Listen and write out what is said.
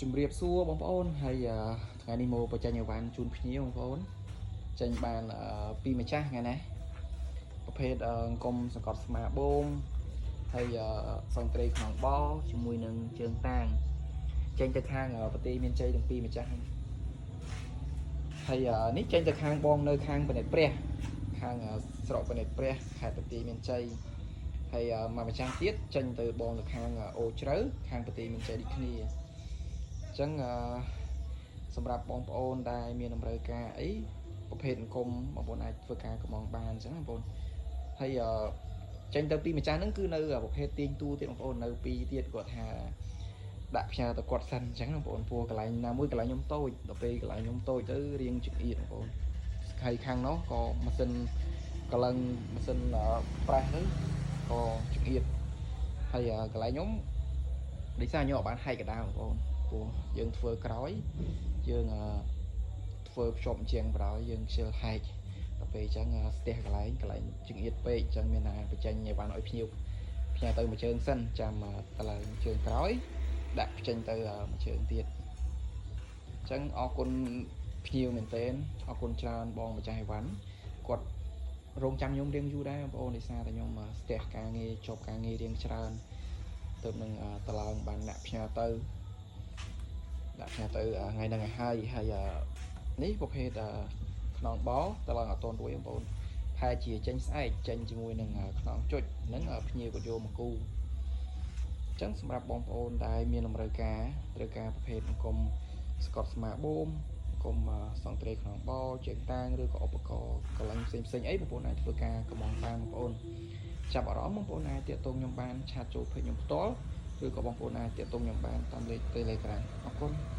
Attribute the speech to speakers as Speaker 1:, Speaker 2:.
Speaker 1: ជំរាបសួរបងប្អូនហើយថ្ងៃនេះមកបញ្ចេញអីវ៉ាន់ជូនភ្ញៀវបងប្អូនចេញបានពីរម្ចាស់ថ្ងៃនេះប្រភេទអង្គមសង្កត់ស្មាបូមហើយសងត្រីក្នុងបជាមួយនឹងជើងតាងចេញទៅខាងប្រទេសមានជ័យទាំងពីរម្ចាស់ហ្នឹងហើយនេះចេញទៅខាងបងនៅខាងប្រណិតព្រះខាងស្រុកប្រណិតព្រះខេត្តប្រទេសមានជ័យហើយមកម្ចាស់ទៀតចេញទៅបងនៅខាងអូជ្រៅខាងប្រទេសមានជ័យដូចគ្នា អញ្ចឹងសម្រាប់បងប្អូនដែលមានតម្រូវការអីប្រភេទអង្គមបងប្អូនអាចធ្វើការកម្មង់បានអញ្ចឹងបងប្អូនហើយចេញទៅពីម្ចាស់ហ្នឹងគឺនៅប្រភេទទាញទូទៀតបងប្អូននៅពីរទៀតគាត់ថាដាក់ផ្ញើទៅគាត់សិនអញ្ចឹងបងប្អូនព្រោះកន្លែងណាមួយកន្លែងខ្ញុំតូចដល់ពេលកន្លែងខ្ញុំតូចទៅរៀងចង្អៀតបងប្អូនហើយខាងនោះក៏ម៉ាស៊ីនកលឹងម៉ាស៊ីនប្រេះទៅក៏ចង្អៀតហើយកន្លែងខ្ញុំ ដោយសារខ្ញុំអត់បានហែកកដាលបងប្អូនព្រោះយើងធ្វើក្រោយយើងធ្វើភ្ជាប់ជាងក្រោយយើងខ្ជិលហែកដល់ពេលអញ្ចឹងស្ទះកន្លែងកន្លែងចង្អៀតពេកអញ្ចឹងមានតែបញ្ចេញឲ្យបានឲ្យភ្ញៀវផ្ញើទៅមួយជើងសិនចាំតឡើងជើងក្រោយដាក់បញ្ចេញទៅមួយជើងទៀតអញ្ចឹងអរគុណភ្ញៀវមែនទែនអរគុណច្រើនបងម្ចាស់អីវ៉ាន់គាត់រងចាំខ្ញុំរៀងយូរដែរបងប្អូនដោយសារតែខ្ញុំស្ទះការងារជាប់ការងាររៀងច្រើន ទៅនឹងតឡើងបានដាក់ផ្ញើទៅដាក់ផ្ញើទៅថ្ងៃហ្នឹងឲ្យហើយហើយនេះប្រភេទខ្នងបតឡើងអត់តន់រួយបងប្អូនផែជាចេញស្អែកចេញជាមួយនឹងខ្នងចុចហ្នឹងភ្ញៀវក៏យកមកគូអញ្ចឹងសម្រាប់បងប្អូនដែលមានតម្រូវការត្រូវការប្រភេទអង្គមស្កតស្មាបូមអង្គមសង់ត្រីខ្នងបជើងតាងឬក៏ឧបករណ៍កន្លែងផ្សេងផ្សេងអីបងប្អូនអាចធ្វើការកម្មង់បានបងប្អូនចាប់អារម្មណ៍បងប្អូនអាចទាក់ទងខ្ញុំបាន chat ចូល page ខ្ញុំផ្ទាល់ឬក៏បងប្អូនអាចទាក់ទងខ្ញុំបានតាមលេខ Telegram អរគុណ។